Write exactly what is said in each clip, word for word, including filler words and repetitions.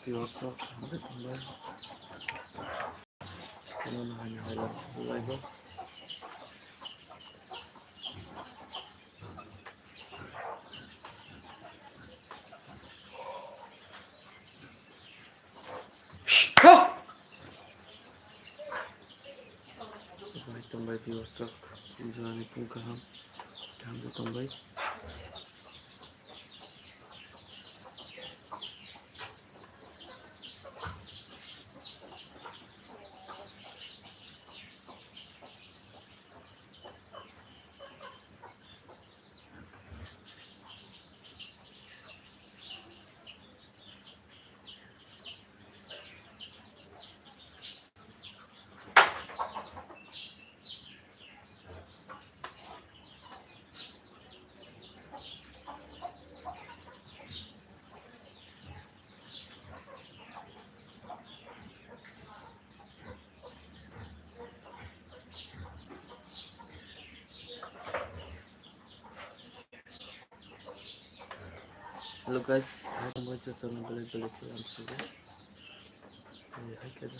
Yorsok, hambai tongbai. Chikon no hani hailam sukhu laibo. Hambai tongbai viewers rok, jora ni pung kaham, kaham bo tongbai. Hello guys, hai tongbai jotono belai belai khe lamsogo. Hai khe da.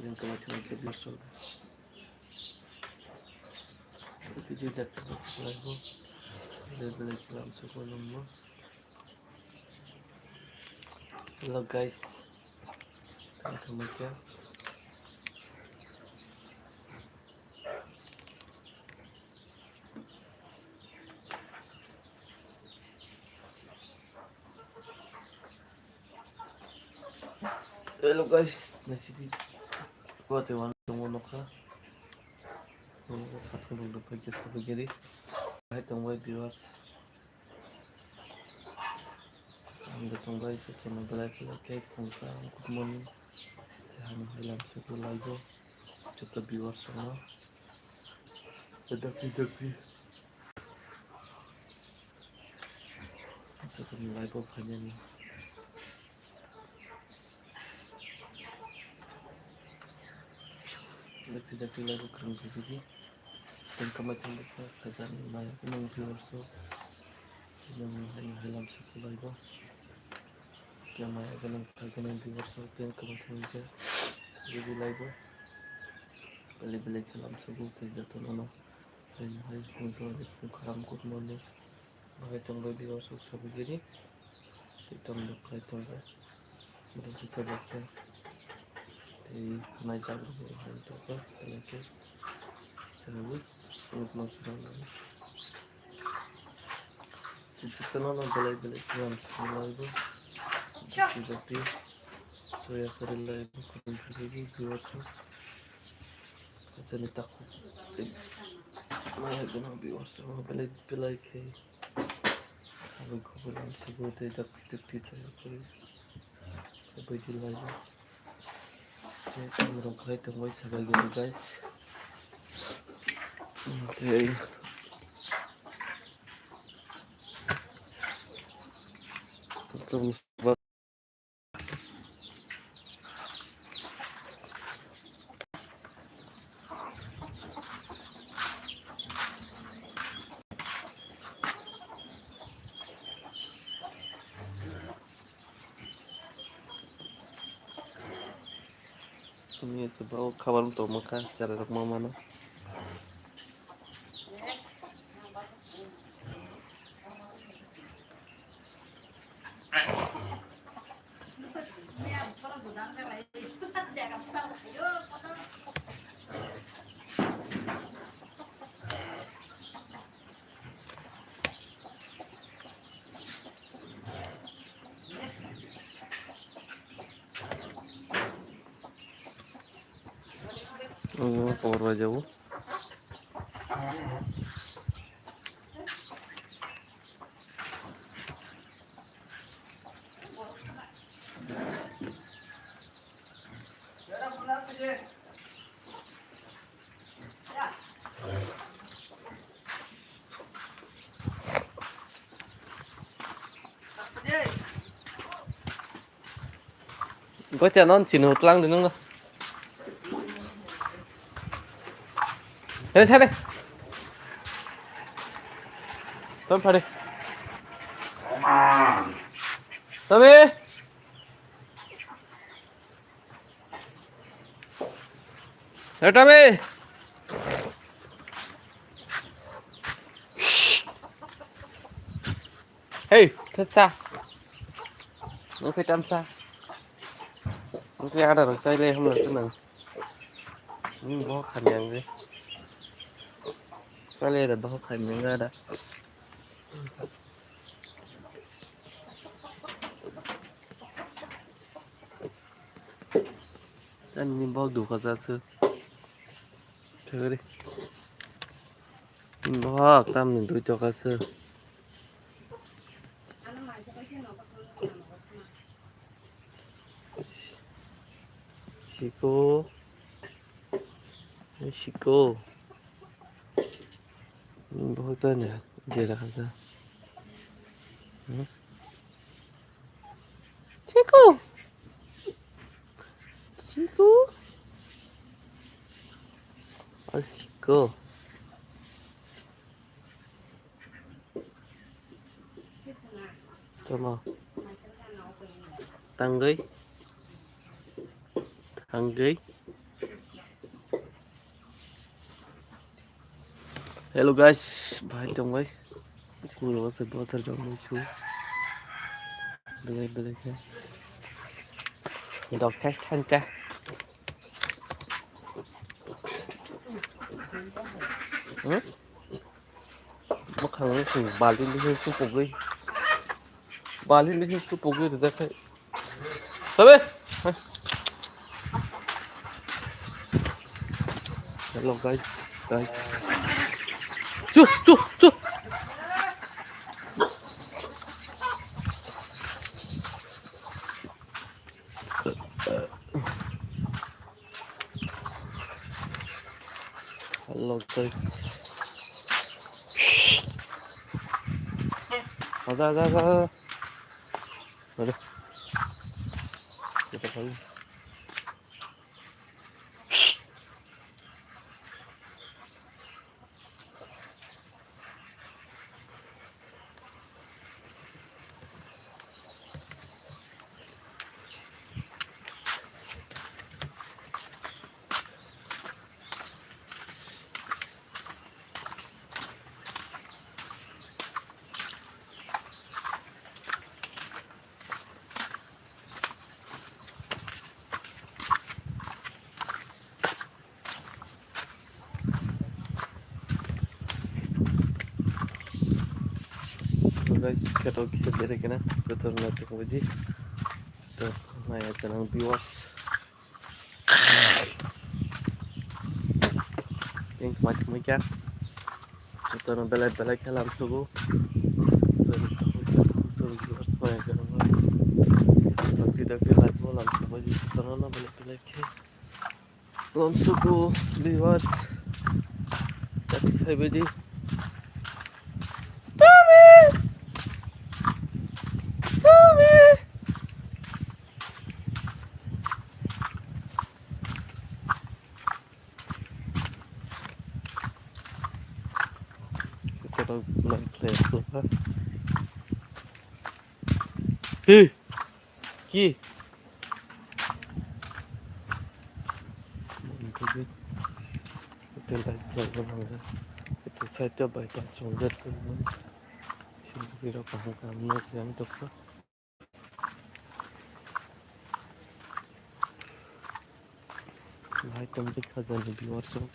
Yang kama thang khe lamsogo. Video da belai belai khe lamsogo nangma. Hello guys. Welcome again. Hello guys, nasidi kuate wan tongo nokha. Nokha satung rok pai khe sabai giri. Hai tongbai viewers. Ang da tongbai se channel belai belai khe khungsa good morning. Tei hani hailam sukhu laibo joto viewers rokno. Dakti dakti. Joto ni laibo phainani. Dakti dakti laibo kwrwng khe bibi. Tei kama chwng bwkha khaijak nai nung viewers rok. Nung hai hailam sukhu laibo. Khe maya gwnang kha gwnang viewers rok tei kama chwng khe bibi laibo. Belai belai khe lamsogo tei jotono no hai hai hwnjwk kharam good morning. Bahai tongbai viewers rok sabai giri. Tei tongbai khai tongbai. Borok kisa bakya. Tei khwnai jak rok bo hai tongkha belai khe. Chwraui nukma kwrwng nai. Tei jotono no belai belai khe ang swngna laibo. Bakti bakti. Toya kwrwi laibo kwrwng kwrwi viewers rok. Asani takhuk tei maya gwnang viewers rok belai belai khe. Aboni khobor ang sabo tei dakti dakti chaya kwrwi. Abaidi laibo. Tei chamrok khai tongbai sabai gari guys. Tei Tumi ese bo khabar tongma kha, chara rok ma mano. Omo power bai jago. Goita non sini hutlang di nung. Thare, thare. Tom thare. Tome. Tome. Hey, thasa. Nung khe tamsa. Nung khe ada rok chai le hamla se nang. Nung bohok khamya nung khe. Chai le da bohok khamya nung ada. Ani bohok dukha jasu. Thagri. Bohok tamni dui toka se. Siko. Siko. Bohok tanya jera kasa. Hmm? Siko. Siko. Asiko. Tamo. Tangwi. Tangwi. Hello guys, bahai tongbai. Kuro se bothar jong muisu. Belai belai khe. Dok khe thangkha. Hmm? Bwkhang bwkhang balti bwkhang supugwi. Balti bwkhang supugwi rijak khai. Sabe? Hello guys. Guys. Chu chu chu. Hello guys. Ada ada ada. Ada. Kita kali. So guys, kheto kisa dere kena, joto na tong biji, joto naya kanang viewers. Yang kemai kemai kya, joto na belai belai khe lam sugu, joto na viewers naya kanang, joto na belai belai khe. Lamsuku viewers. Tati khaibedi. Tami! Tami! Kotor light light khlaiha. Tei! Ki? Ito light khlai bo nang. Ito side o bypass rok jet ko. Sini kiro kaham kaham no kiyang dokha. Bahai tongwi kha jani viewers rok.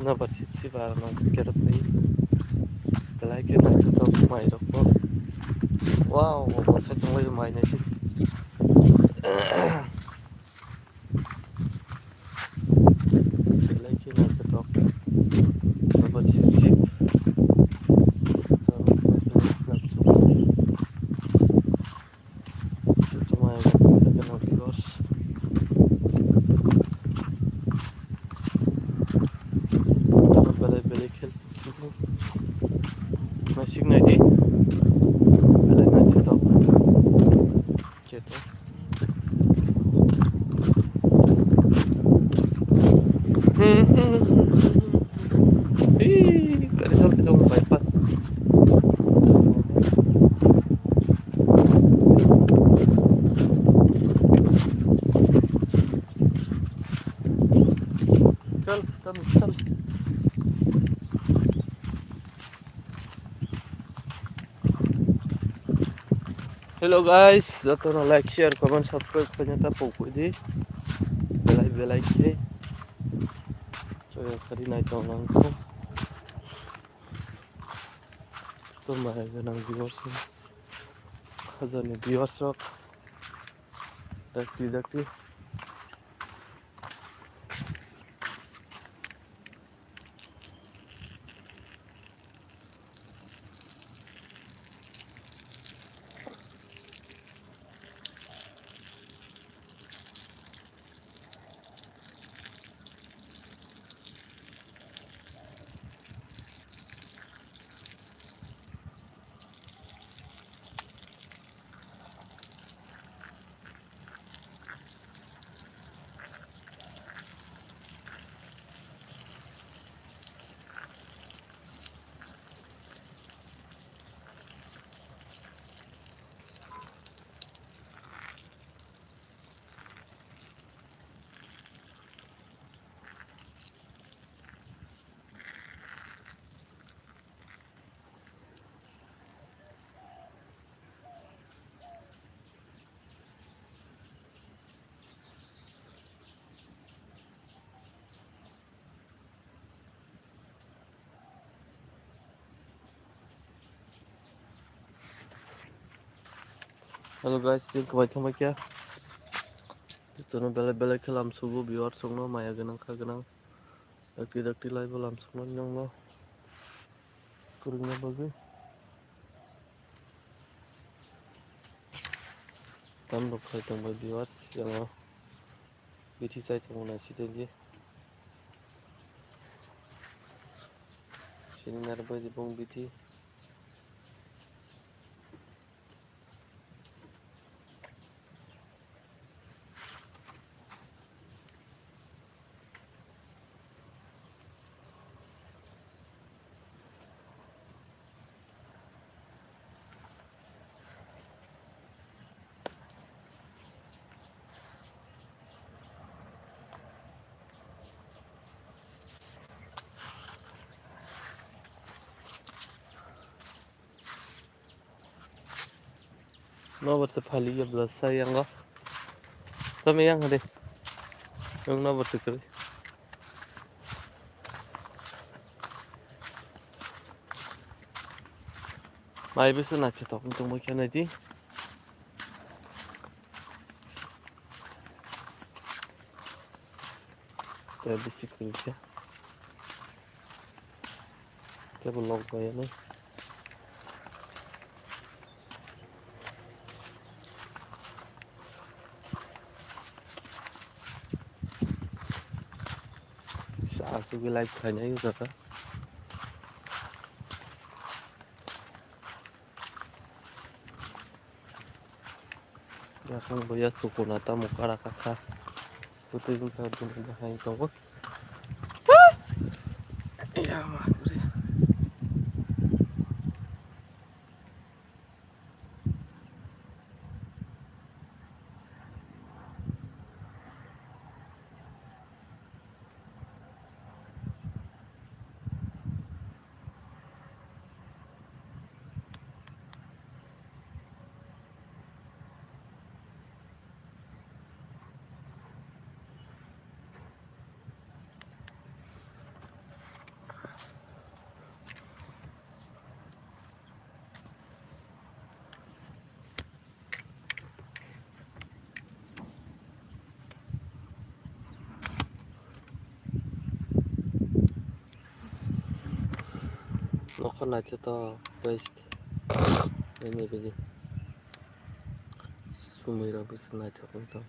Nabar sip sip aro no kerok bai. Belai khe naithotok mai rok bo. Wow, bo sai tongbai mai nai se. Belai khe naithotok. Nabar sip sip. Belai belai khel. Naisik naidi. Belai naithotok. Cheto. Ih, gari sampai dong bypass. Chal, chal, chal. Hello guys, jotono like, share, comment, subscribe khaina ta pok di. Belai belai khe. Choya khari nai tong nang kho. To mai ganang viewers. Khajani viewers rok. Dakti dakti. Hello guys, pil kwbai thangbai khe. Jotono belai belai khe lamsugo, viewers rokno maya gwnang kha gwnang. Dakti dakti lai bo lamsukmani nangno kwrwngna bagwi. Tamrok khai tongbai viewers, yango bithi chai tongo naisitengdi. Sini narwkbai di bong bithi. Nobar se phali ya bwsa yango. Tamo yang de. Yang nobar se kri. Mai bwsa naithotok wng tongma khe naidi. Tei bisi kwrwi khe. Tei bo lok bai yani. Sa asugwi live khainai o jaga. Yakung boya sukuna tamo kara kakha. Putui bwkha dum hai tongo. Ya ma kuri. Nokha naithotok best. Ini bini sumui rok bwswk naithok wngtong.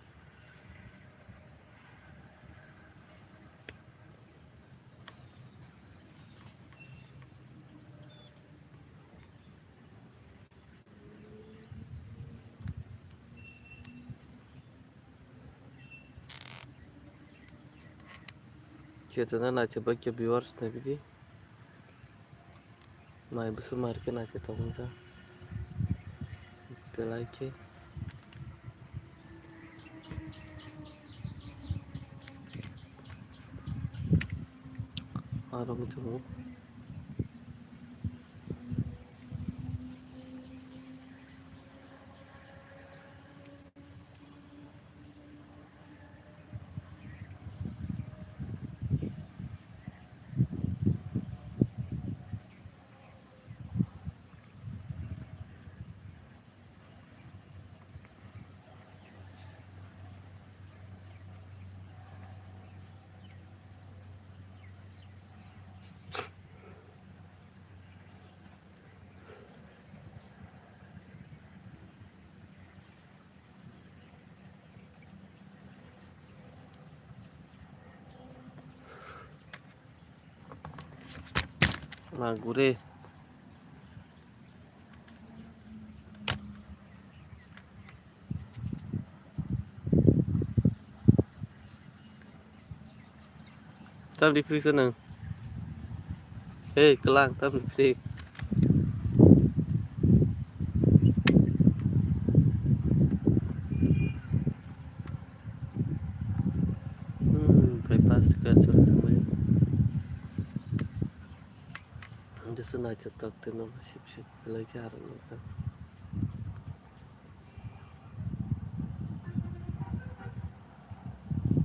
Khe tongna naithotok bai khe viewers naibidi. Mai bwswk mai khe naithotok wngjak. Belai khe. Aro wngthogo. Magure. Tamni phri se nang. Hei, kelang, tamni phri. Hmm, bypass khe chwng thangbai. Jesa naithotok tei no sip sip belai khe aro nukha.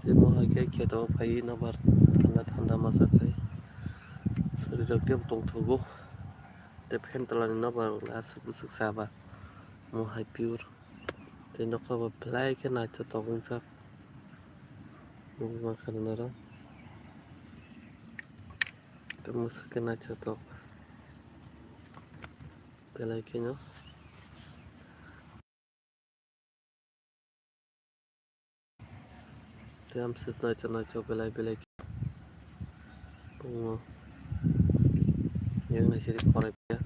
Tei bo hai khe kheto phaiwi nobar thanda thanda masa khai. Sorirok tei tongthogo. Tei phen tola ni nobar aswk bwswk chaba. Mo hai pure. Tei nokha bo belai khe naithotok wngjak. Nukma khe noro. Tei mwswk khe naithotok. Belai kheno. Tei amswk naithok naithok belai belai khe tongo. Yang naisiri korai ya.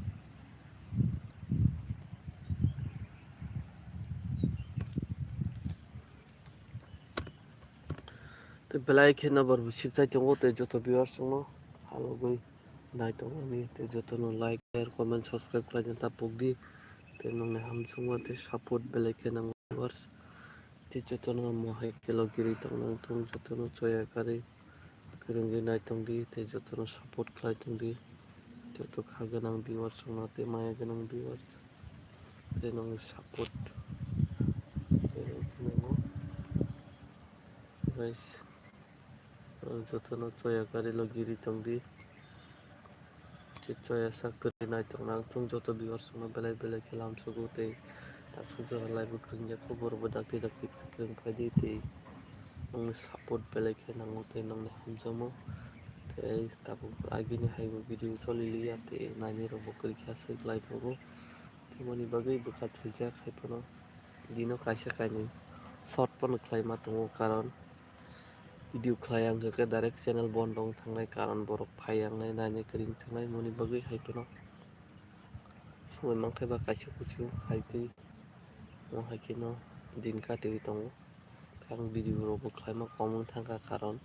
Tei belai khe nobar bo sip chai tongo tei joto viewers rokno halogwi nai tongmani tei jotono like, share, comment, subscribe khlaina ta pokdi. Tei nongni hamsukma tei support belai khe nango viewers. Tei jotono mo hai khe logirwi tongna wngthung, jotono choya karwi kwrwngwi nai tongdi tei jotono support khlai tongdi. Joto kha gwnang viewers rokno tei maya gwnang viewers tei nongni support tei nongni guys. Jotono choya karwi logirwi tongdi. Tei choya sak kwrwi naithok nangthung joto viewers rokno belai belai khe lamsogo tei takhuk jora live o kwrwngya khe borokbo dakti dakti phai kwrwng phaidi tei nongni support belai khe nango tei nongni hamjakmo tei tabuk agini haibo video choli liya tei nainai rokbo kwrwi khe aswk live rogo tei moni bagwi bwkha thwijak hai phano dino kaisa kainwi short phano khlaima tongo karon. Video khlai ang khe direct channel bondo wng thangnai, karon borok phai ang nai naina kwrwi wng thangnai, moni bagwi hai phano sumui mankhe ba kaisa kuchu hai twi, mo hai kheno din katiwi tongo. Ang video rokbo khlaima kom wng thangkha, karon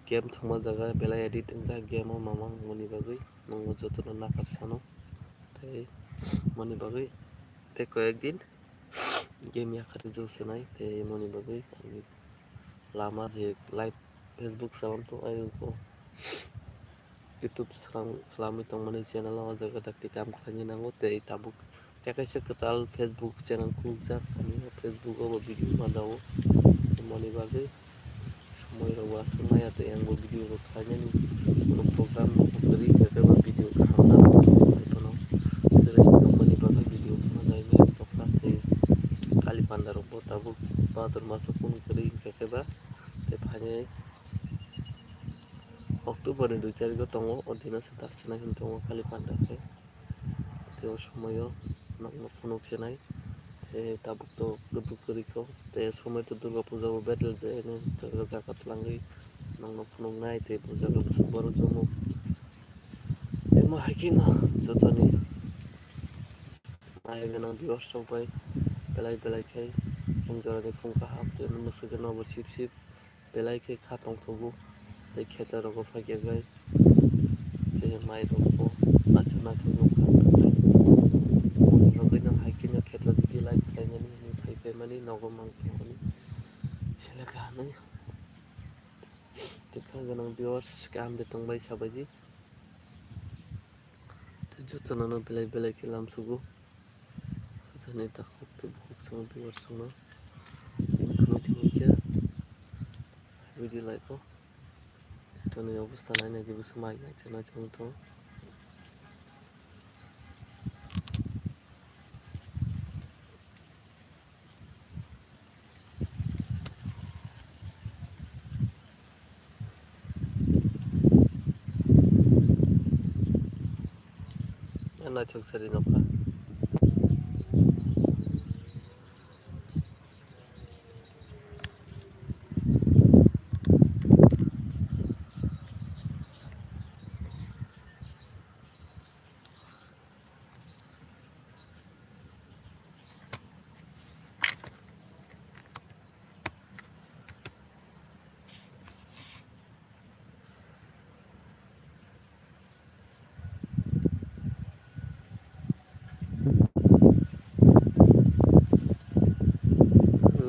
game thwngma jaga belai edit wngjak, game o mamang moni bagwi nokno jotono nakar sano, tei moni bagwi tei koyek din game yakarwi jwk swnai tei moni bagwi ang lama je live Facebook salam tong ayung ko YouTube salam, salami tongmani channel o jaga dakti kam khlaini nango tei tabuk tei kaisa kwtal Facebook channel khulukjak ani Facebook o bo video ma dao moni bagwi. Somoi rok aswk maya tei ang bo video rok khlainani, borok program rok kwrwi khe khe ba video kaham nang phano kwrwi tongmani bagwi video phano nainai tokha tei kali panda rok bo tabuk bhadrao maso kunu kwrwi hwnkhe khe ba tei phainai kok October ni dui tarikh o tongo, o dino se dasinai hin tongo, khali panda khe. Tei o somoio nokno phunuk chenai, tei tabuk to kwdwk kwrwi kho, tei somoi to Durga Puja bo betel de, jaga jaga twlangwi nokno phunuknai, tei bo jaga bwswk borok jomo. Tei mo hai kheno jotoni maya gwnang viewers rok bai belai belai khe phung jorani phung kaham tei mwswk gwnang bo sip sip. Belai khe kha tongthogo tei kheto rogo phaikhe bai tei mai rokbo naithok naithok nukha tongthai. Moni bagwino hai kheno kheto digi light khlainani hinwi phai phaimani nogo mang tongmani seleka hinwi. Tei kha gwnang viewers kaham de tongbai sabaidi. Tei jotono no belai belai khe lamsugo. Jotono takhuk tei bukhuk chwng viewers chwngno. Tini khwnwi thangwi khe video like o. Jotono obostha nainai di bwswk mai nai thangna chwng tong. Naithok sari nokha.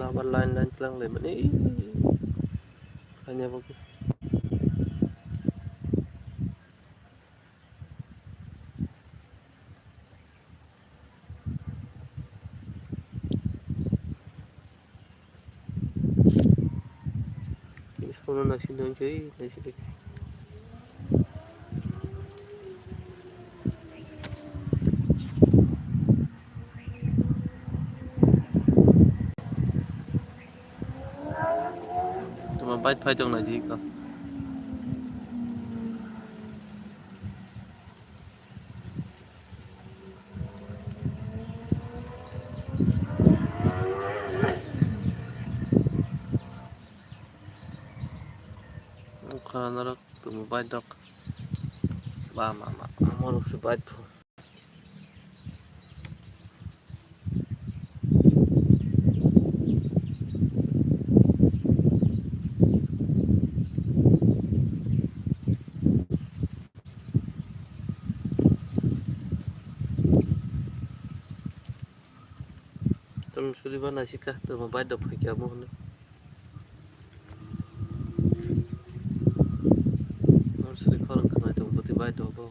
Lama line line tlang lai mani. Hanya bagi. Sono naising tong khe, naising tong khe. Tuma bike phai tong nai di ka. Khana narok tumu bike dok. Ba ma ma, morok se bike pho. Tamo suri ba naisika, tamo bai dok phaikya mo hwnwi. Tamo suri khorang khnai tong bwtwi bai dok bo.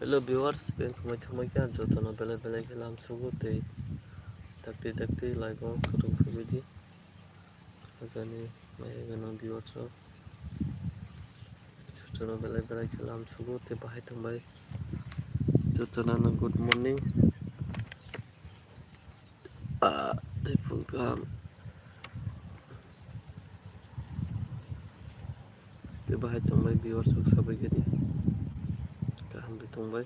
Hello viewers, beng khumai thumai khe ang jotono belai belai khe lamsugo tei dakti dakti like o kwrwng phubidi. Ajani maya gwnang viewers rok jotono belai belai khe lamsugo tei bahai thangbai jotono no good morning. Ah, tei phung kaham. Tei bahai tongbai viewers rok sabai gani. Kaham bai tongbai.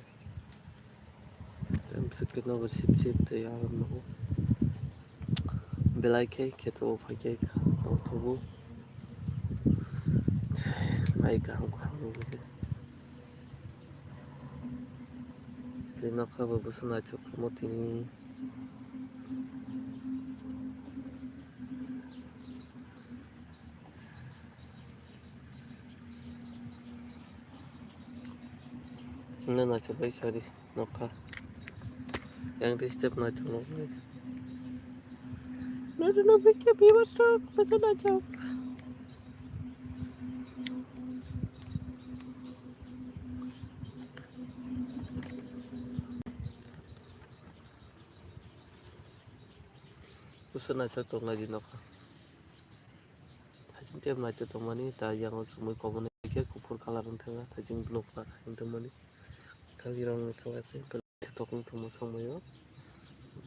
Tei bwswk khe nogo sip sip tei aro nogo. Belai khe kheto o phai khe tongthogo. Mai kaham kaham rok khe. Tei nokha bo bwswk naithok mo tini. Hwnwi naithok bai sari nokha. Yang tei step naithok noknai. Naithok noknai khe viewers rok bwswk naithok. Bwswk naithok tongnai di nokha. Thaiching tep naithok tongmani, ta yango chumui kobonai khe kuphur colour wng thangkha, thaiching blue colour hai wng tongmani. Kajirokni colour khe belai naithok wng tongmo somoi o.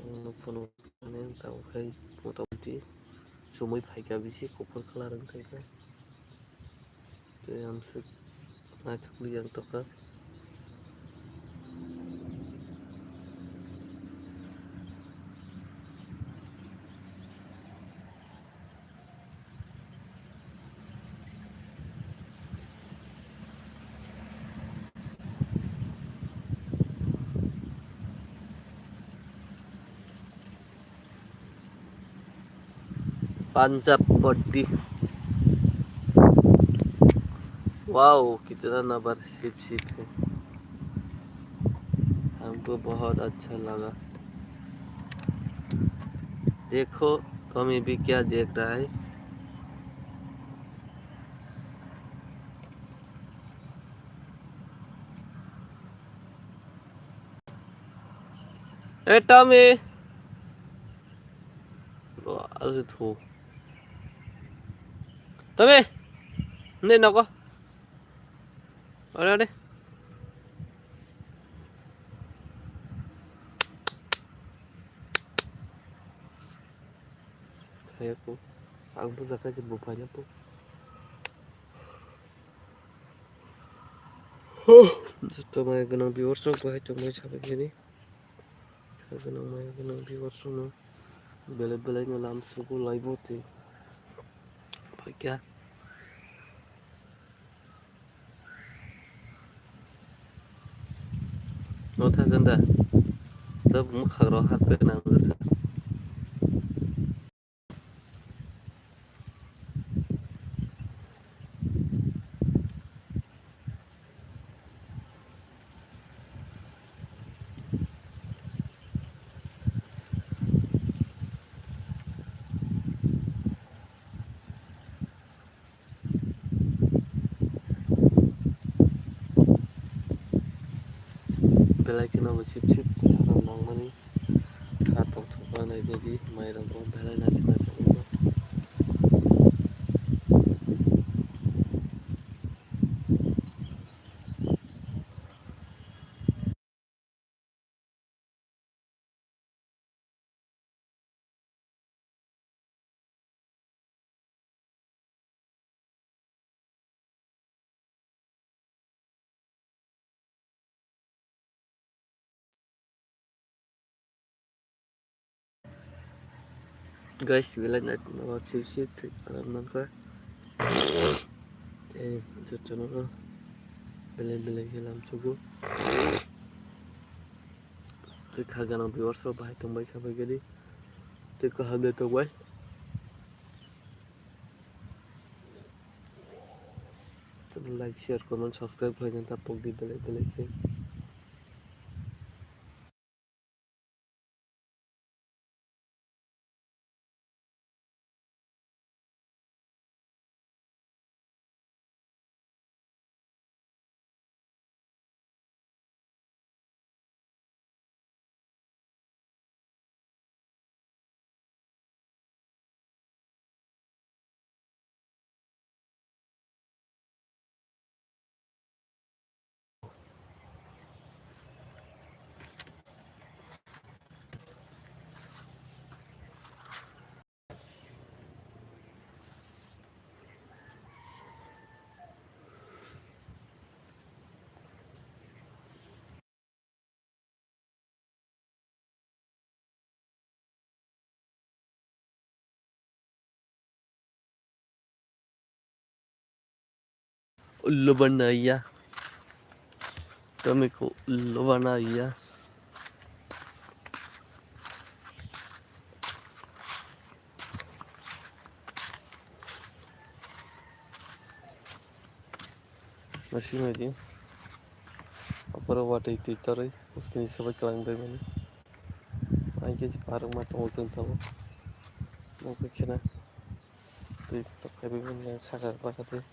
Ang nukphano nani ang tabuk khai motamoti chumui phaikha, bisi kuphur kalar wng tongkha. Tei amswk naithokli yang tongkha. Punjab पट्टी। वाओ, कितना number SIP SIP है। हमको बहुत अच्छा लगा। देखो, तुम्हें भी क्या देख रहा है। ए, टॉमी। अरे थू। तमे। नहीं नको। अरे, अरे। Saya po. Ang po sakay sa bupanya po. Joto maya gwnang viewers rok bahai tongmani sabai khe di. Maya gwnang, maya gwnang viewers rok no belai belai no lam sugo laibo twi. Paikha. No tha janda. Tab mukhak rok hat pe nang jasa. Belai kheno bo sip sip tei aro nangmani kha tongthokma nainani mairokbo belai naisik naisik wngkha. Guys, belai naitokno sip sip thwi palang nangkha. Tei jotono belai belai khe lamsugo. Tei kha ganang viewers rok bahai tongbai sabai gadi. Tei kaham de tongbai. Like, share, comment, subscribe khlaina ta pokdi belai belai khe. Ullo bana iya. Tomiko ullo bana iya. Masih lagi. Apa ro watai twi toroi, uskini sabai kalang bai mani. Ai khe se parwngma tongo chwng tabuk. Nokha kheno twi tok phaibai manya saka baka twi.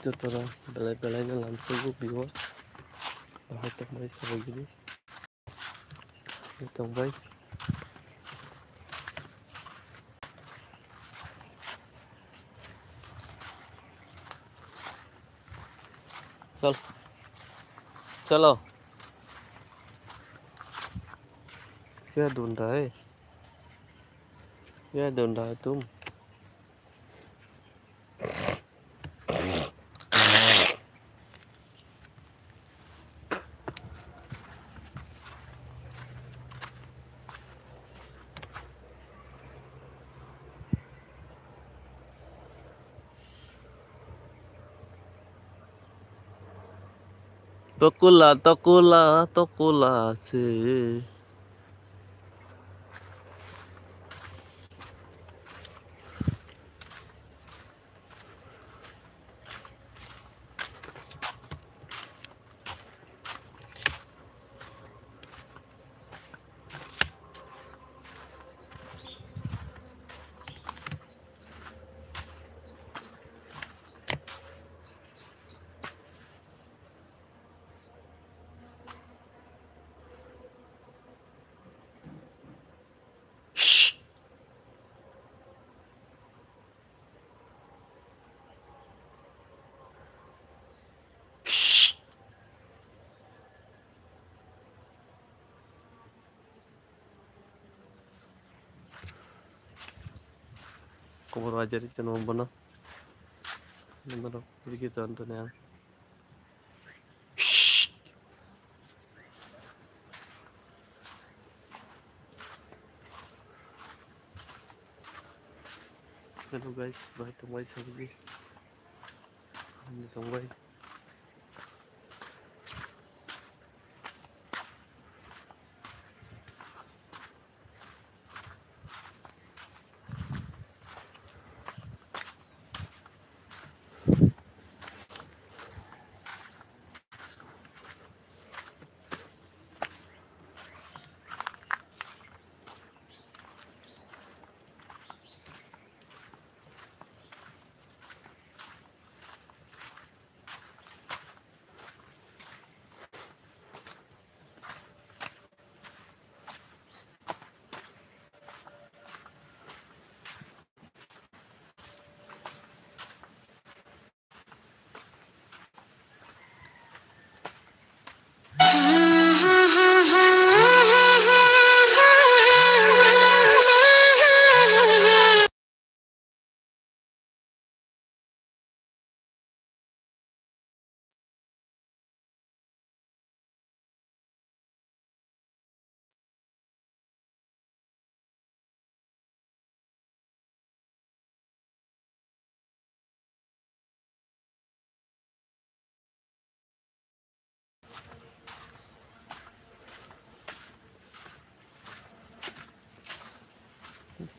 Jotono belai belai no lamsugo viewers. Bahai tongmani sabai gini. Tongbai. Chal. Chalo. क्या ढूंढ रहा है? क्या ढूंढ रहा है तुम? Tokula, tokula, tokula se. Kubur wajar itu nombor no. Nombor no, pergi tuan tuan ya. Hello guys, bai tongbai sabji. Ani tongbai.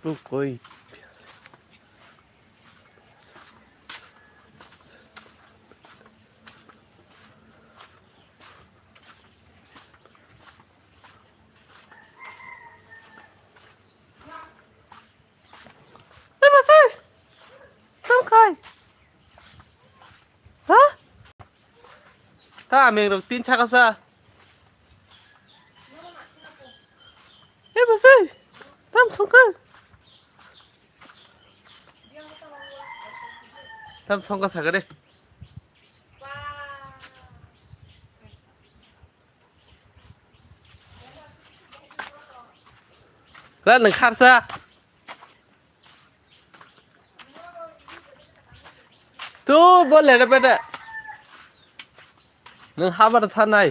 Tei koi. Ei, masai! Tamo khai? Ha? Ta ameng rok tin saka sa. Ei, masai! Tam songkha. Tam songkha saka de. Ra nang kharsa. Tu bole re bete. Nang habar thanai.